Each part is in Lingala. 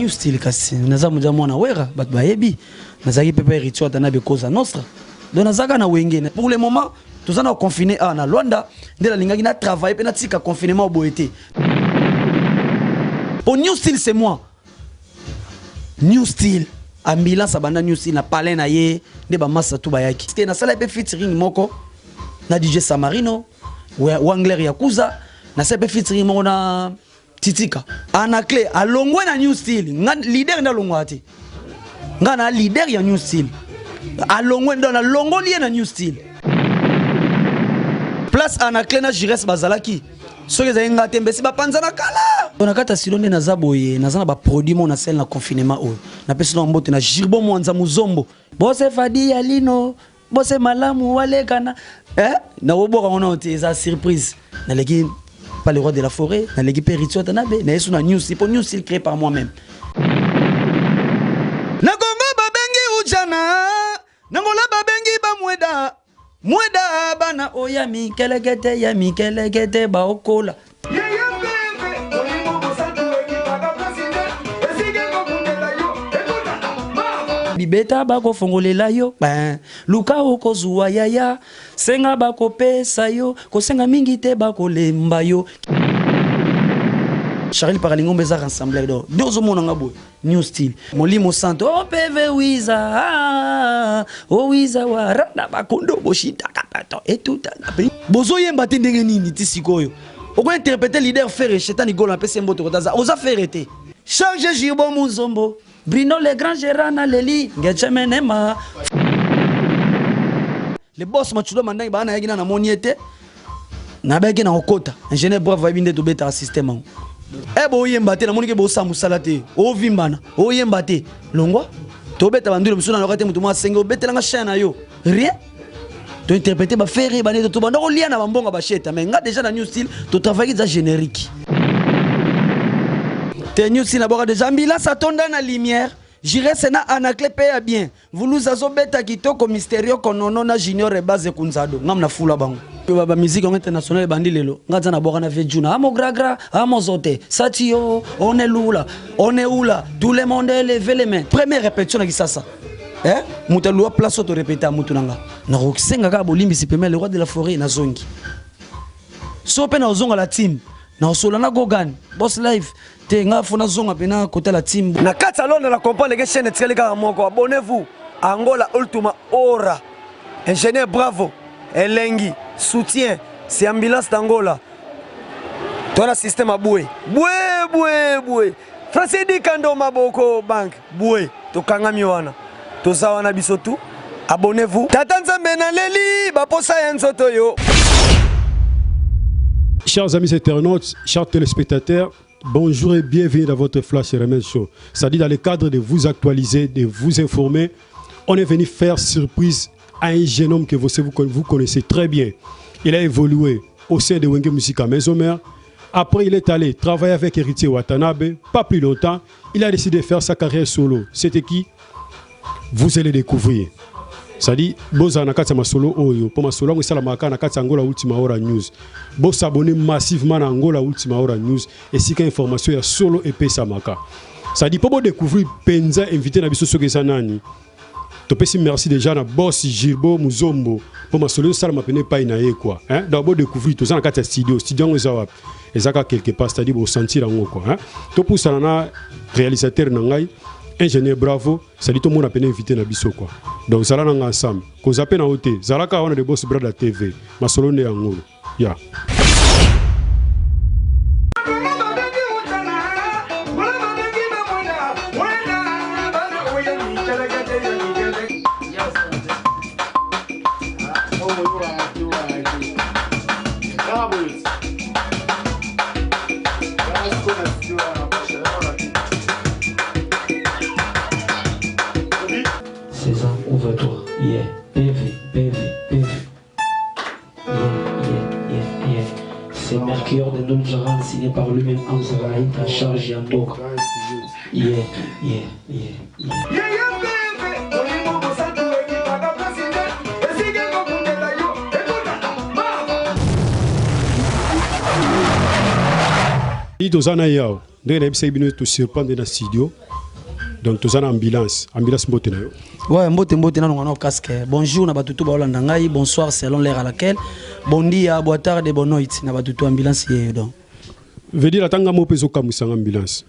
New Style kasi naza moza mwana Wera, bato bayebi. Nazalaki mpe mpe Héritier Watanabe Cosa Nostra. Donc nazalaka na Wenge. Pour le moment, toza na confiné awa na Luanda, nde nalingaki na travailler mpe natika confinement boye te. Po New Style c'est moi. New Style ambulance abanda New Style na palais na ye nde bamasa tu bayaki. Te nasala mpe featuring moko na DJ Samarino, Wangler Yakuza, nasala mpe featuring moko na Titika. Anacle alongwe na New Style. Nga leader nde alongwaka te. Nga na leader ya New Style. Alongwe ndo na longoli ye na New Style. Place Anacle na Jires bazalaki. Soki ezali nga te mbesi bapanzana kala. Na kati ya silo nde naza boye, naza na ba produit mo nasali na confinement oyo. Napesi na mbote na Girbo Mwanza Muzombo. Bose Fadi ya Lino, bose malamu walekana. Eh, nakoboka ngo te eza surprise. Naleki pas le roi de la forêt, naleki pe Héritier Watanabe, na yesu na New Style, po New Style créé par moi-même. Na Congo babengi ujana, na Angola babengi bamweda, mweda bana oya mikelekete ya mikelekete baokola. Bibeta bakofongolela yo, ben, luka okozwa yaya, senga bakopesa yo, kosenga mingi te bakolemba yo. Charlie Paralingombe eza rassembleur donc nde ozomona nga boye New Style Molimo Santo o PV Wiza ah, o Wiza wa randa bakondo boshitaka bato etuta bozoyemba te ndenge nini ti sikoyo oko interpréter leader Ferre Shetani Gola apesi mbote kotaza oza Ferre te. Charge Girbo Muzombo Bruno le grand gérant na leli Ngeche Menema le boss Machudo Mandangi bana yaki na namoni ete nabaki na kokota ingénieur bravo ayebi nde tobetaka système yango. E boyemba te namoni ke bosala mosala te ovimbana oyemba te longwa tobeta bandule mosusu naloka te moto mwa asenge obetelanga chaine na yo rien to interpréter ba ferre bane to banda kolia na bambongo bacheta mais nga déjà na New Style to travailler déjà générique te New Style naboka déjà ambulance atonda na lumière Jires na Anacle pe ya bien Vuluzi azobeta kitoko Mysterio konono na Junior Ebaze Kunzado ngam na fula bango ba, ba musique yango internationale ebandi lelo nga nza nabwaka na Vejuna amo gragra amo zote satio on est lula on est oula tout le monde lève les mains première répétition na Kisasa eh moto alua place oyo torepeta motu na nga nakosenga kaka bolimbisi pema le roi de la forêt nazongi so mpe nazonga la team nakosola na Gogan boss live te nga fo nazonga mpena kotala team na kati ya Londres na comprendre ke chaîne etikali kaka moko. Abonnez-vous Angola Ultima Ora ingénieur bravo elengi soutien c'est ambulance d'Angola tona système aboué boué boué boué Francis Dikando maboko bank boué tokangami wana toza wana biso tout. Abonnez-vous tata nzambe naleli baposa ya nzoto yo. Chers amis internautes, chers téléspectateurs, bonjour et bienvenue dans votre Flash RMS Show. C'est-à-dire dans le cadre de vous actualiser, de vous informer, on est venu faire surprise à un jeune homme que vous, vous connaissez très bien. Il a évolué au sein de Wenge Musica Maison Mère. Après, il est allé travailler avec Héritier Watanabe. Pas plus longtemps, il a décidé de faire sa carrière solo. C'était qui? Vous allez découvrir. C'est-à-dire, boza na kati ya masolo oyo, po masolo yango esalamaka na kati ya Angola Ultima Hora News. Bo s'abonner massivement na Angola Ultima Hora News esika information ya solo epesamaka. C'est-à-dire, po bo découvrir penza invité na biso soki eza nani. Topesi merci déjà na boss Gilbo Muzombo po masolo esalama pene epai na ye quoi. Hein? Donc bo découvrir toza na kati ya studio, studio yango eza wapi? Eza kaka quelque part, c'est-à-dire bo sentir yango quoi. Hein? Topusana na réalisateur na ngai ingénieur bravo, c'est-à-dire tout le monde a peine invité na biso quoi. Donc zala na ensemble. Koza pe na ote, zala ka wana de boss Brada TV, masolo ne yango. Ya. César, ouvre-toi. Yeah. PV, PV, PV. Yeah, yeah, yeah, yeah. C'est Mercure de Nuljaran signé par lui-même Amzraït à charge Yamboka. Yeah, yeah, yeah, yeah. Toza na yao ndenge nayebisaki bino tosurprendre na studio. Donc toza na ambulance. Ambulance, mbote na yo. Ouais, mbote, mbote nano ngana casque. Bonjour na batutu baolanda ngai, bonsoir selon l'heure à laquelle. Bon dia, boa tarde, bonne nuit na batutu, ambulance ye donc. Veut dire atanga mo mpe ezokamwisanga, ambulance,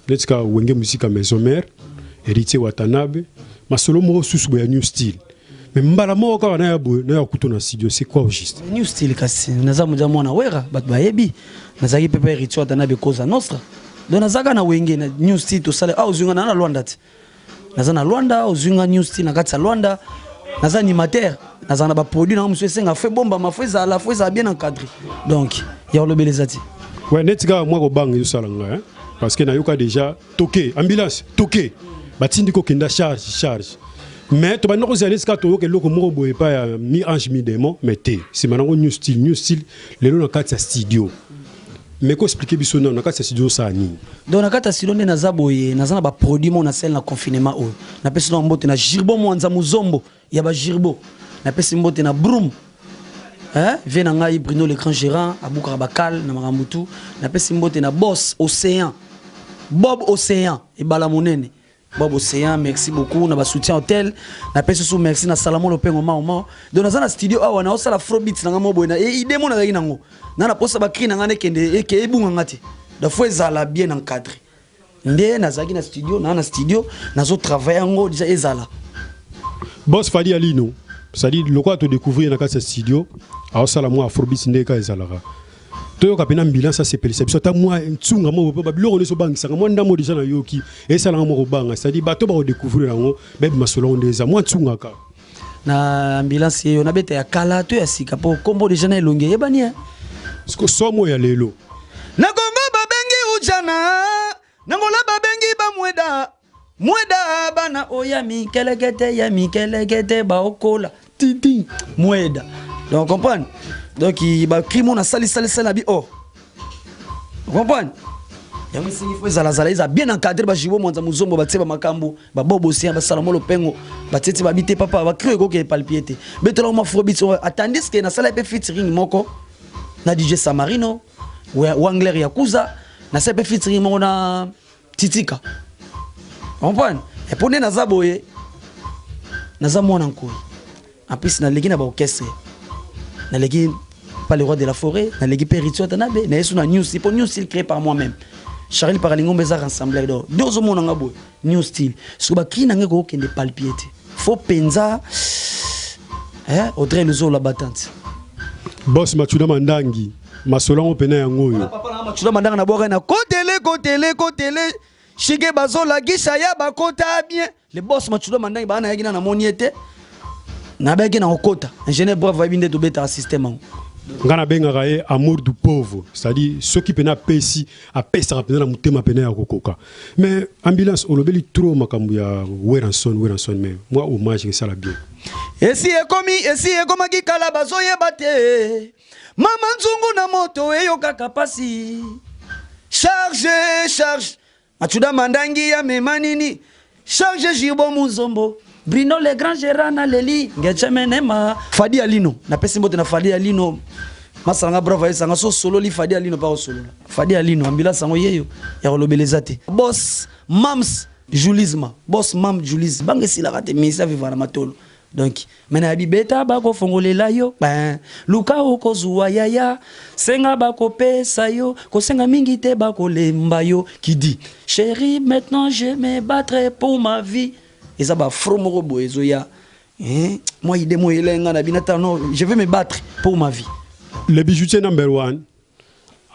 neti kaka Wenge Musica Maison Mère, Héritier Watanabe, masolo moko susu boye ya new style, mais mbala moko kaka naya boye, naya kutu na studio, c'est quoi au juste? New style, kasi naza moja mwana Wera, bato bayebi. Nazalaki mpe Héritier Watanabe, Cosa Nostra. Donc nazalaka na Wenge na new style tosala. Ah, ozwi nga na Lwanda te. Naza na Lwanda, ozwi nga new style na kati ya Lwanda. Naza animateur, nazala na baproduit nanga mosusu esenga fo ebombama, fo ezala bien encadré. Donc ya kolobela eza te. Ouais, neti kaka mwa kobanga ezosala ngai, hein? Parce que nayoka déjà toke ambulance, toke batindi kokenda charge, charge, mais tobandi kozala neti kaka toyoka eloko moko boye epai ya mi ange mi démon, mais te, nsima nango new style, new style. Lelo na kati ya studio, mais koexpliquer biso nano, na kati ya studio osala nini? Donc na kati ya studio nde naza boye, naza na baproduit mo nasali na confinement oyo. Napesi na mbote na Girbo Mwanza Muzombo ya bagirbo, napesi mbote na Brum, hein? Vie na ngai Bruno le grand gérant, abukaka bakale na makambo tu. Napesi mbote na boss Océan, Bob Océan, ebala monene, Bob Océan, merci beaucoup na basoutien hôtel. Napesi susu merci na Salamo Lopengo Mao Mao. Donc naza na studio awa, naosala afrobeat na nga mo boye na idée mo nazalaki nango na naposa bacri na nga nekende eke ebunganga te. Donc faut ezala bien encadré. Nde nazalaki na studio, naa na studio, nazotravaille yango déjà ezala. Boss Fadi Alino, c'est-à-dire lokola todécouvrir na kati ya studio aosala mwa afrobeat, nde kaka ezalaka, toyoka mpena ambulance asepelisa biso ata mwa ntunga moko, mpo babiloko nyonso obangisaka mwa ndambo déjà nayoki esalanga mwa kobanga, c'est-à-dire bato bakodécouvrir yango, bayebi masolo yango nde eza mwa ntunga kaka. Na ambulance yeyo, nabeta ya kala to ya sika? Mpo kombo déjà na elongi eyebani, eh? Siko somo ya lelo. Na Kongo babengi ujana, nangola babengi bamweda mweda, bana oya mikelekete ya mikelekete baokola titi mweda. Donc comprendre, donc bacri mo nasali sali sali na bi oh, comprendre yango esengi fo ezalazala, eza bien encadré. Bajibo Mwanza Mozombo batie bamakambo, babobosia basala mo lopengo, batie ti babi te papa, bacri ekoki epalpie te, betela mo afrobeat. Atandis ke nasala mpe featuring moko na DJ Samarino Wangler Yakuza, nasala mpe featuring moko na Titika, comprendre. Epo nde naza boye, naza mwana nkoi, en plus naleki na baorchestre, naleki pas le roi de la forêt, naleki mpe Ritio Watanabe, naye so na new style, mpo new style créé par moi-même, Charlie Paralingombe, eza rassembleur. Donc nde ozomona nga boye, new style, soki bacri na ngai kokokende palpie te, fo mpenza, eh, Audrey Luzola batante. Boss Matuna Mandangi, masolo yango mpena yango oyo. Papa na Matuna Mandanga, na bwaka na kotele kotele kotele shike, bazolakisa ya bakota bien. Le boss Matuna Mandangi, baa nayaki na namoni ye te, nabaki na kokota ingénieur bravo, ayebi nde tobetaka système yango. Ngai nabengaka ye amour du pauvre, c'est-à-dire soki mpena apesi, apesaka mpenza na motema pene ya kokoka. Mais ambulance, olobeli trop makambo ya Werrason, Werrason, mais mwa hommage esala bien. Esi ekomi, esi ekomaki kala, bazoyeba te. Mama nzungu na moto eyokaka pasi, charge charge, Machuda Mandangi ya mema nini, charge Jibo Muzombo, Brino le grand gérant, na leli ngechemenema Fadi Alino. Napesi mbote na Fadi Alino, masalanga bravo, ayesanga so sololi Fadi Alino, mpa osolola Fadi Alino. Ambulance yango yeyo ya kolobela eza te. Boss Mams Julisma, boss Mam Julis, banga esilaka te, misi aviva na matolo. Donc me nayebi beta bakofongolela yo ben, luka okozwa yaya, senga bakopesa yo, kosenga mingi te bakolemba yo. Qui dit chéri, maintenant je me battrai pour ma vie, eza bafro moko boye ezoya, hein? Moi idée mo elenga na bina ta, non, je vais me battre pour ma vie. Le bijoutier number one,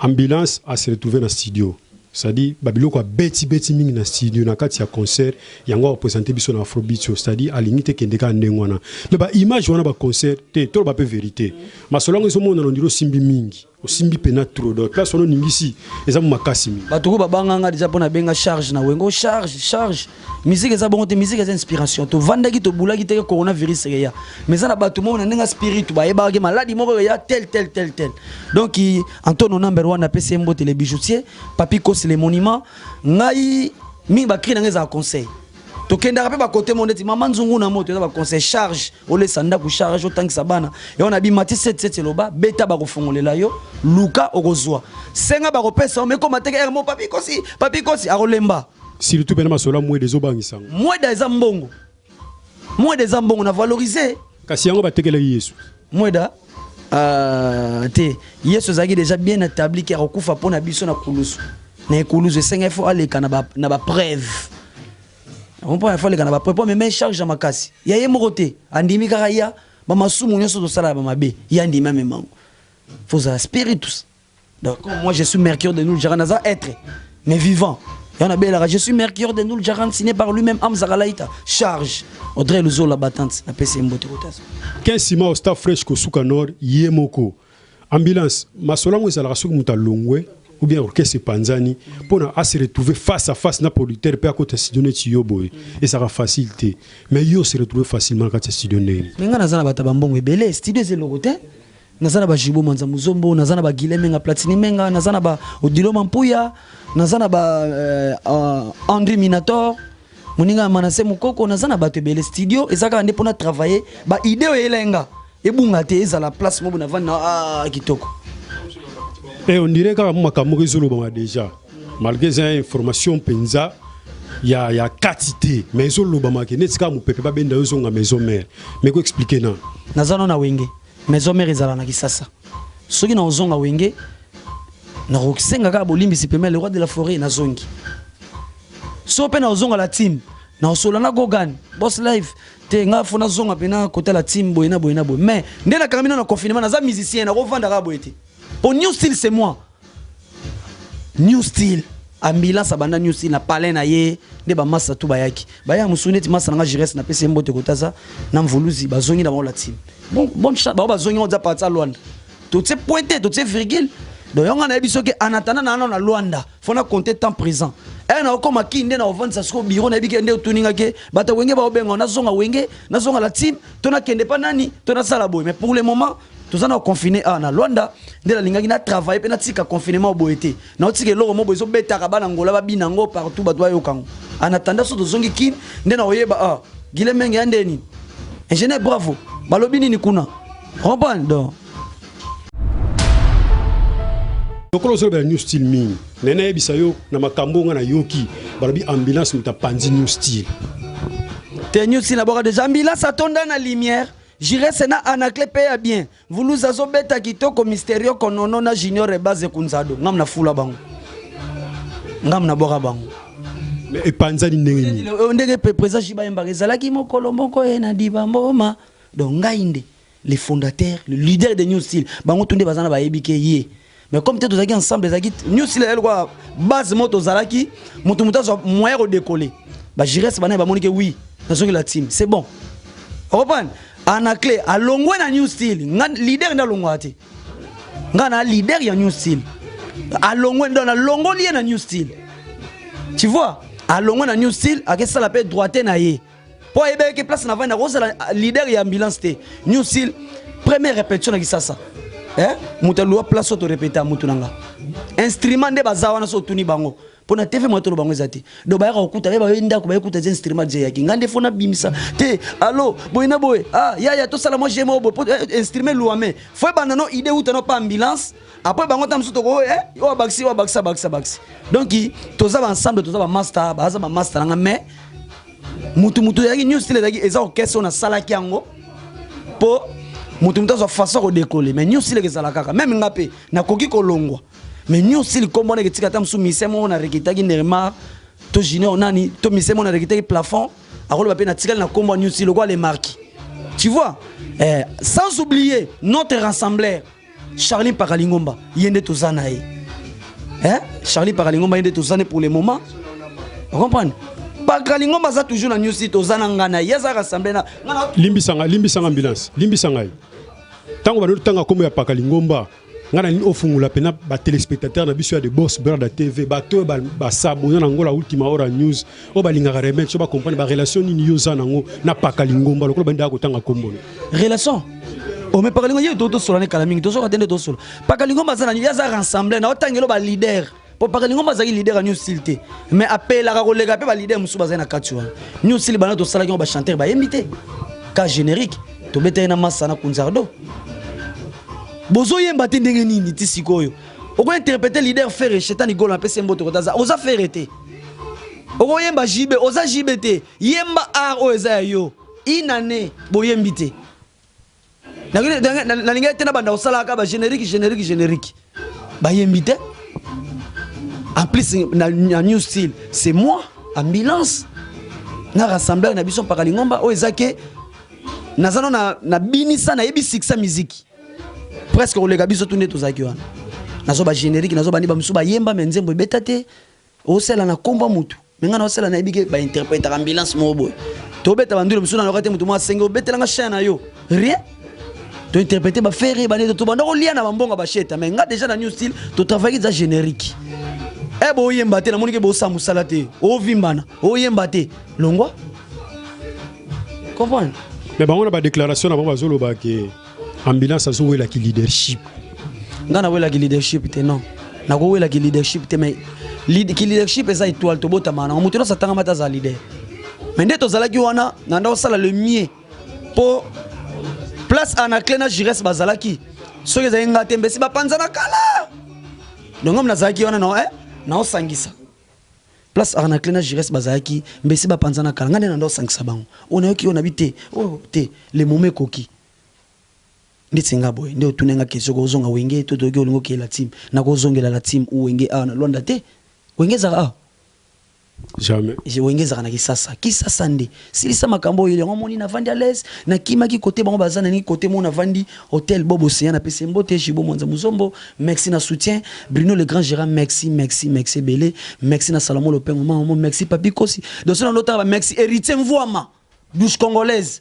ambulance a se retrouvé na studio, c'est-à-dire babiloko abeti beti mingi na studio na kati ya concert yango areprésente biso na afrobeat oyo, c'est-à-dire alingi te kende kaka ndenge wana, mais baimage wana, baconcert te, toloba mpe vérité, masolo yango ezomonana ondiri osimbi mingi, osimbi pena trop. Donc place wana oningisi eza mo makasi mingi. Bato ko babanganga déjà mpo nabenga charge na Wengo, charge charge. Musique eza bongo te, musique eza inspiration. Tovandaki, tobulaki teke coronavirus eya, mais eza na bato moko na ndenge ya spiritu bayebakaki maladi moko eya tel tel tel tel. Donc Antonio number one, apesi ye mbote, le bijoutier Papi Kosi, le monument. Ngai mingi bacri na ngai ezala conseil, tokendaka mpe bakote mo neti mama nzungu na moto, eza baconseil, charge olesa ndako, charge otangisa bana yango na bima ti 77 eloba beta bakofongolela yo, luka okozwa, senga bakopesa yo, mekoma teke ere mo Papi Kosi, Papi Kosi akolemba. Surtout mpe na masolo ya mwede ezobangisa ngo. Mweda eza mbongo, mweda eza mbongo na valoriser. Kasi yango batekelaki Yesu. Mweda te, Yesu ezalaki déjà bien établi ke akokufa mpo na biso na kulusu. Na ekulusu esengaki fo aleka na bapreuve. Comprend, fo aleka na bapreuve mpo amema charge ya makasi ya ye moko te. Andimi kaka ya bamasumu nyonso tosala ya bamabe, ye andimi amemango. Fo ozala spiritus. Donc comme moi je suis Mercure de Noul Jaran, naza être mais vivant. Yana belaka, je suis Mercure de Noul Jaran, signé par lui-même Hamza Kalaita. Charge Audrey Luzola battante na pesi mbote kotasa. 15 ciment au Star Fresh kosuka nord ye moko. Ambulance masolo yango ezalaka soki moto alongwe ou bien orchestre epanzani mpona a se retrouver face à face na producteur mpe akota studio neti yo boye, ezalaka facile te. Mais yo se retrouver facilement na kati ya studio ndenge? Me nga naza na bato ya bambongo ebele, studio eza eloko te. Naza na bajibo Manza Muzombo, naza na bagile Menga, Platini Menga, naza na ba Odilo Mampuya, naza na ba André Minator, moninga ya Manase Mokoko. Naza na bato ebele. Studio eza kaka nde mpona travailler ba idée oyo eyela nga, ebunga te, ezala place moko navandi na kitoko. E on dirait kaka mo makambo moko ezolobama déjà, malgré eza information mpenza ya kati te, mais ezolobama ke neti kaka mopepe babenda yo ozonga maison mère. Mais koexpliquer na Naza no na Wenge. Maison mère ezala na Kisasa. Soki na ozonga Wenge, nakosenga kaka bolimbisi pema le roi de la forêt, nazongi. So mpe na ozonga la team, na osola na Gogan Boss Live te. Nga fo nazonga mpena kota la team boye na boye na boye. Mais nde nakanga bino na confinement, naza musicien, nakovanda kaka boye te. Po new style, c'est moi new style. Ambulance abanda new style na palin na ye nde bamasa tu bayaki, baya mosusu neti masa nanga Jires, napesi ye mbote kotaza na Mvuluzi. Bazongi na bango la team. Bon, bonne chance. Bango bazongi ngo, oza parti ya Lwanda, totie point te, totie virgule. Donc yango nga nayebi soki en attendant na na Lwanda, fo na compter temps présent ere na okoma ki nde na ovandisa sikoyo bureau. Nayebi ke nde otuninga ke bato ya Wenge baobenga, nazonga Wenge, nazonga la team, to nakende pa nani, to nasala boye. Mais pour le moment toza na confiné awa na Lwanda. Nde nalingaki na travailler mpe natika confinement boye te, naotika eloko mo boye ezobetaka bana Ngola, babina yango partout, bato bayoka yango. En attendant so tozongi Kine nde na oyeba gile menge ya ndeni ingénieur bravo balobi nini kuna, comprendre donc. Lokola ozolobela new style mingi, naye nayebisa yo na makambo nga nayoki, balobi ambulance moto apanzi new style. Te, new style nabwaka déjà. Ambulance atonda na lumière, Jirese na Anacle mpe ya bien, Mvuluzi azobeta kitoko, Mysterio Konono na Junior Ebase Kunzado. Ngam na fula bango, ngam nabwaka bango. Mais epanzani ndenge nini? Oyo ndenge pe président Jiba yembaka, ezalaki mokolo moko ye na Dibamboma. Donc ngai nde le fondateur, le leader de new style. Bango tu nde baza na bayebi ke ye. Mais comme te tozalaki ensemble, ezalaki new style ezali kwa base moko, tozalaki moto moto azwa moyen kodécoller. Bagires bana bamoni ke oui, nazongi la team, c'est bon. Okomprendre, Anacle alongwe na new style. Nga leader nde alongwaka te. Nga na leader ya new style, alongwe ndo nalongoli ye na new style, tu vois. Alongwe na new style, akesala mpe droite na ye mpo ayebaki place na vandi akozala leader ya ambulance te. New style, première répétition na Kisasa, eh? Moto aluwa place oyo torépéta, motu na nga instrument nde baza wana. So otuni bango mpo na TV mwa tolo bango eza te. Donc bayaka kokuta be baye ndako, baye kuta eza instrument je eyaki. Nga nde fo nabimisa te alo boye na boye, yaya tosala mwa jemo boye po instrument luame fo ebanda no idée uta no pa ambulance. Après bango ta mosusu toko oyo abakisi, oyo abakisi, abakisi, abakisi. Donc toza baensemble, toza bamaster, baza bamaster nanga. Mais mutu mutu ezalaki new style, ezalaki eza orchestre oyo nasalaki yango mpo mutu mutu azwa façon ya kodécoller. Mais new style ezala kaka, même nga mpe nakoki kolongwa, mais new style kombo wana eketika. Ata mosusu mise moko na reketaki Neymar to Junior nani to mise moko na reketaki plafond, akoloba mpe natikali na kombo ya new style lokola les marquis, tu vois. Sans oublier notre rassembleur Charlie Pakalingomba, ye nde toza na ye, eh? Charlie Pakalingomba, ye nde toza ne pour le moment, comprendre. Pakalingomba aza toujours na new style, toza na nga na ye, aza rassemblé na nga na Limbisanga, limbisanga ambulance, limbisa ngai. Ntango bando tanga kombo ya Paka Lingomba, ngai nalingi ofungola mpena batéléspectateur na biso ya The Boss Brother TV, bato oyo basabona na Ngola Ultima Hora News, oyo balingaka remède, so bacomprendre barelation nini yo oza nango na Paka Lingomba lokola bandaka kotanga kombo. Relation ome Pakalingomba ye tosola ne kala mingi, tozoka te nde tosola. Pakalingomba aza na ye, aza rassemblé na otangelo baleader po Pakalingomba azalaki leader ya new style te, mais apelaka koleka mpe baleader mosusu bazali na kati wana. New style bana tosalaki yango, bachanteur bayembi te ka générique tobetaki na masa na Kunzardo. Bozoyemba te ndenge nini? Ti sikoyo okointerpréter leader Ferre Shetani Golo, apesi ye mbote kotaza, oza Ferre te. Okoyemba JB, oza JB te. Yemba art oyo eza ya yo. Une année boyembi te. Nalingaki te nabanda kosalaka ba générique générique générique. Bayembi te. En plus na new style, c'est moi ambulance na rassembleur na biso mpaka lingomba oyo eza ke naza no na binisa nayebi succès musique presque koleka biso tu nde tozalaki wana. Nazo ba générique, nazo bandi ba mosusu bayemba me nzembo ebeta te. Osala na kombo mutu me nga naosala, nayebi ke bainterprétaka ambulance moko boye, tobeta bandule mosusu naloka te. Motu moko asenge obetelanga chaine na yo, rien. Tointerpréte bafere bane, tobanda kolia na bambongo basheta. Mais nga déjà na new style totravaillaki eza générique. E boyemba te, namoni ke bosala mosala te, ovimbana oyemba te, longwa, comprendre. Mais bango na badéclaration na bango bazoloba ke ambulance azowelaki leadership. Nga nawelaki leadership te, non, nakowelaki leadership te. Mais ki leadership eza étoile, tobotama nango. Moto nyonso atangama te aza leader. Mais nde tozalaki wana, nanda kosala le mieux mpo place Anaclé na Jires bazalaki. Soki ezali nga te, mbesi bapanzana kala. Donc ngam nazalaki wana na naosangisa place Anaclé na Jires bazalaki, mbesi bapanzana kala. Nga nde nanda osangisa bango. Oyo nayoki oyo nabi te, oyo te, le moment ekoki. Ndeti nga boye nde otuni nga question: kozonga Wenge to toyoki olingi okeyela team? Nakozongela la team u Wenge awa na Lwanda te. Wenge ezaka awa? Jamais. Wenge ezaka na Kisasa. Kisasa nde silisa makambo oyo. Yango moni navandi à l'aise, nakimaki kote bango baza naningi kote mo navandi hotel Bob Océan. Napesi mbote Jibo Mwanza Muzombo, merci na soutien. Bruno le grand gérant, merci, merci, merci ebele. Merci na Salomo Lopengo mamo, merci Papi Kosi. Donc so na ndotanga ba merci Héritier Mvoama, douche congolaise,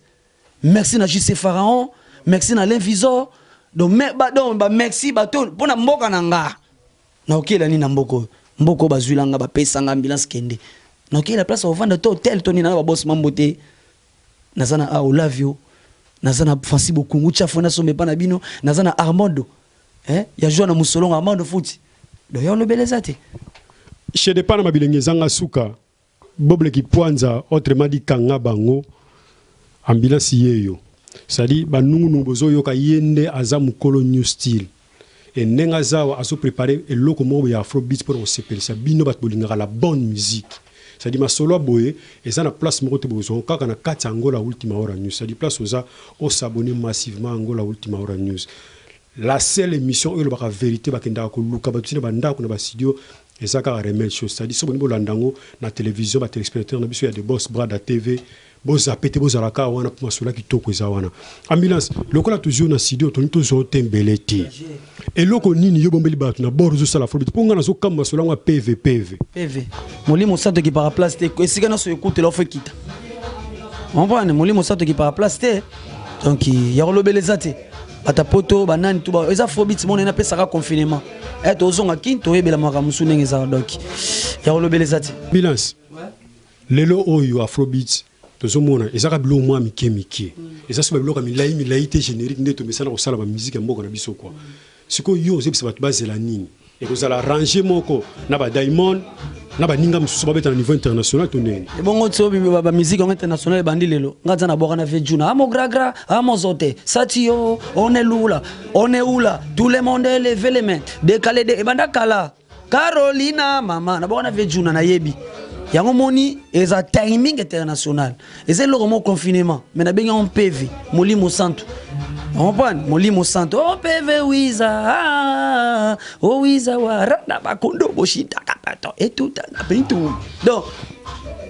merci na JC Pharaon, merci na L'invisor. Donc me, ba, donc ba merci bato mpona mboka na nga. Naokela nini na mboka oyo? Mboka oyo bazwilanga, bapesanga ambulance kende, naokela place ovanda to hotel to nini na babosi mambo te. Naza na Olavio, naza na Francis Bokungu Tchafo, nasomba epa na bino. Naza na Armando, eh? Ya joi na mosolongo Armando futi. Donc ya olobela eza te. Chez Depa na mabilenge ezanga suka, Boble Kipwanza, autrement dit kanga bango, ambulance yeyo. C'est-à-dire banungunungu bozoyoka, ye nde aza mokolo new style. E ndenge aza awa, azoprépare eloko moko ya afrobeat mpona kosepelisa bino bato bolingaka la bonne musique. C'est-à-dire masolo ya boye eza na place moko te, bozwa kaka na kati ya Angola Ultima Hora News. C'est-à-dire place oza, osabonner massivement Angola Ultima Hora News, la seule émission oyo elobaka vérité. Bakendaka koluka bato ntina bandako na bastudio, eza kaka remède chose. C'est-à-dire so bolingi bolanda yango na télévision, batéléspectateur na biso ya De Boss Brada TV, bozape te, bozala kaka wana mpo masolo ya kitoko eza wana. Ambulance, lokola toujours na studio, tolingi tozwa te mbele te. Eloko nini yo bombeli bato na bord ozosala afrobeat? Mpo nga nazokamba masolo yango ya PV PV. PV, molimo santo ekipaka place te. Esika nyonso ekutela ofo ekita, comprendre? Molimo santo ekipaka place te. Donc ya kolobela eza te. Bato poto banani tu eza afrobeat mona napesaka confinement e tozonga kini, toyebela makambo mosusu ndenge eza. Donc ya kolobela eza te. Ambulance, lelo oyo afrobeat tozomona ezaka biloko mwa mike mike, eza so babiloko ya milai milai te, générique nde tomesana kosala bamusique ya mboka na biso kua. Sikoyo yo ozebisa bato bazela nini? Ekozala range moko na badiamond na baninga mosusu babeta na niveau international to ndenge? Ebongo ti oyo bamusique yango international ebandi lelo, nga aza na bwaka na vie juna amo gragra amo zote sati yo on est lula, on est oula, tout le monde lève les mains, décalé de ebanda kala. Carolina mama na bwaka na vie juna, nayebi yango. Moni eza timing international, eza eloko moko confinement. Mais nabengi yango mpv molimo santu, comprendre? Molimo santu o PV wiza, ah, o wiza waranda bakondo boshitaka bato etutanga pintu. Donc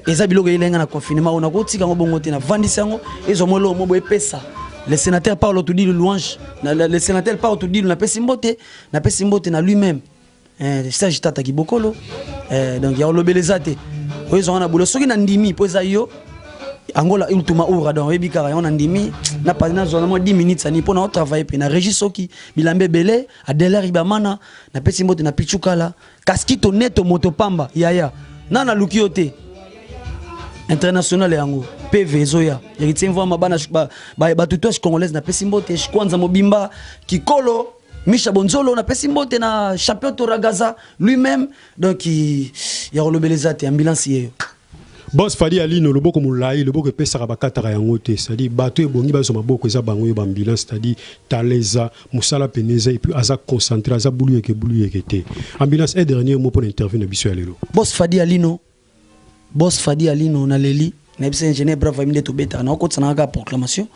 eza biloko elenga na confinement oyo, nakotika yango bongo te. Navandisi yango, ezwa mwa eloko mo boye epesa le sénateur Paulo Tudilu louange. Le sénateur Paulo Tudilu, napesi mbote, napesi mbote na lui-même, Serge Tata Kibokolo. Donc ya kolobela eza te. Oyo ezwanga na bulo soki nandimi mpo eza yo Angola Ultuma Ura. Donc oyebi kaka yango, nandimi nazwa na mwa 10 minutes ani mpo na otravaille mpe na régie. Soki bilamba ebele, Adelar Ibamana, napesi mbote na Pichukala Kaskito Neto moto pamba yaya na naluki yo te. International yango PV ezoya. Héritier Mvwama, bana bato congolaise, napesi mbote kwanza mobimba kikolo Misha Bonzolo, napesi mbote na champion Toragaza lui-même. Donc ya kolobela eza te, ambulance yeyo. Boss Fadi Alino, loboko molai, loboko epesaka bakataka yango te. C'est-à-dire bato ebongi bazwa maboko eza bango oyo baambulance. C'est-à-dire tala, eza mosala pene eza, et puis aza concentré, aza bulu yeke bulu yeke te. Ambulance, un dernier mot mpona interview na biso ya lelo. Boss Fadi Alino. Boss Fadi Alino naleli, nayebisa ingénieur Bravo ayebi nde tobetaka, nakokotisa na kaka proclamation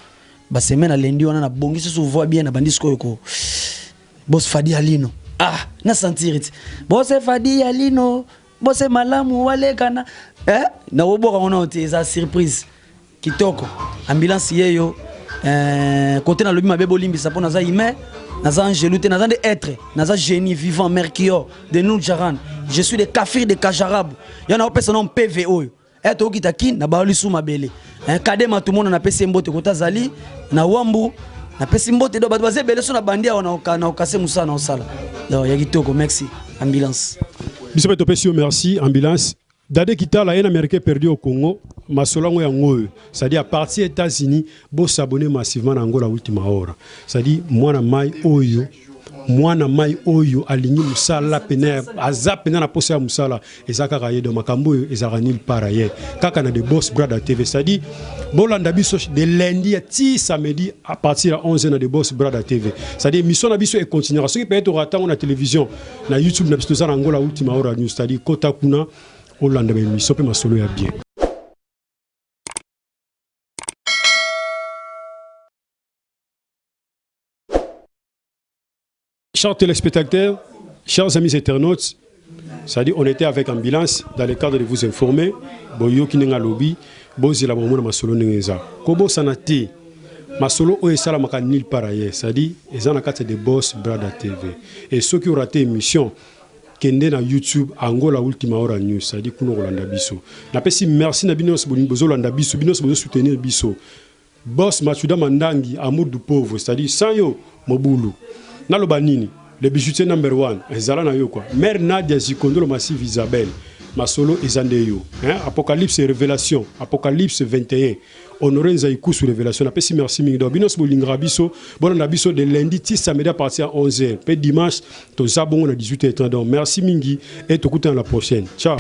ba semaine ya lundi wana nabongisi su voix bien, nabandi sikoyo ko Boss Fadi Alino. Ah, na sentir ti Boss Fadi Alino, Boss malamu walekana eh, nakoboka ngo nao te, eza surprise kitoko. Ambulance yeyo eh, kote nalobi mabe bolimbisa mpo naza humain, naza angelu te, naza nde être, naza génie vivant Mercure de Nuljaran, je suis de kafir de Kajarab. Ya naopesa no mpv oyo eh, tokokita kin na bayo lisu mabele eh, kade matumona napesi ye mbote kota azali na wambu, napesi mbote do bato baza ebele so na bandi awa na okase mosala na osala donc ya kitoko. Merci ambulance. Biso mpe topesi yo merci ambulance. Dade Kitala, un Américain perdu au Congo, masolo yango yango oyo, c'est-à-dire à partir États-Unis, bo s'abonner massivement na Angola Ultima Hora. C'est-à-dire mwana mai oyo, mwana mai oyo alingi mosala pene, aza pene na posa ya mosala, eza kaka ye. Donc makambo oyo ezalaka nulle part ailleurs, kaka na The Boss Brother TV. C'est-à-dire bolanda biso de lundi ti samedi à partir ya 11 na The Boss Brother TV. C'est-à-dire émission na biso econtinuera. Soki peut-être oratango na télévision, na YouTube na biso toza na Angola Ultima Hora News, c'est-à-dire kota kuna olanda ba émission mpe masolo ya bien. Chers téléspectateurs, chers amis internautes, c'est-à-dire on était avec ambulance dans le cadre de vous informer, boyoki ndenge alobi, bozela bomona masolo ndenge eza. Kobosana te, masolo oyo esalamaka nulle part ailleurs, c'est-à-dire eza na kati ya The Boss Brother TV. Et soki oraté émission, kende na YouTube Angola Ultima Hora News, c'est-à-dire kuna kolanda biso. Napesi merci na bino nyonso bozolanda biso, bino nyonso bozosoutenir biso. Boss Matsuda Mandangi, amour du pauvre, c'est-à-dire sans yo mobulu. Naloba nini? Le bijoutier number one, ezala na yo quoi. Mère Nadia Zikondolo Massive Isabelle, masolo eza nde yo. Hein? Apocalypse et Révélation, Apocalypse 21. Honoré Nzaïkou Révélation. Napesi merci mingi. Donc bino bolingaka biso, bolanda biso de lundi ti samedi à partir ya 11h. Pe dimanche toza bongo na 18h30. Donc merci mingi et tokutana la prochaine. Ciao.